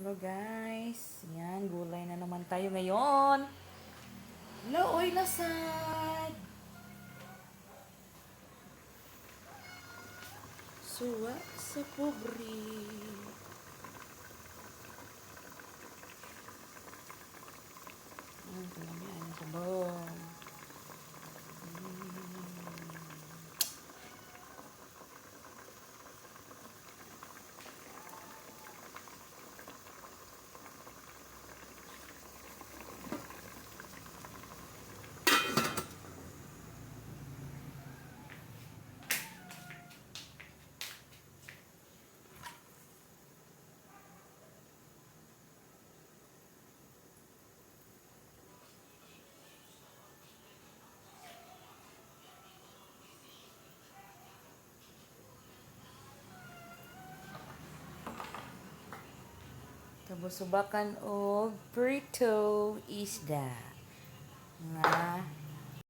Hello guys. Yan, gulay na naman tayo ngayon. Hello, oy, lasad. Suwa sa pobre. Ang kalamian ng sabon. Tapos subakan og prito isda. Nga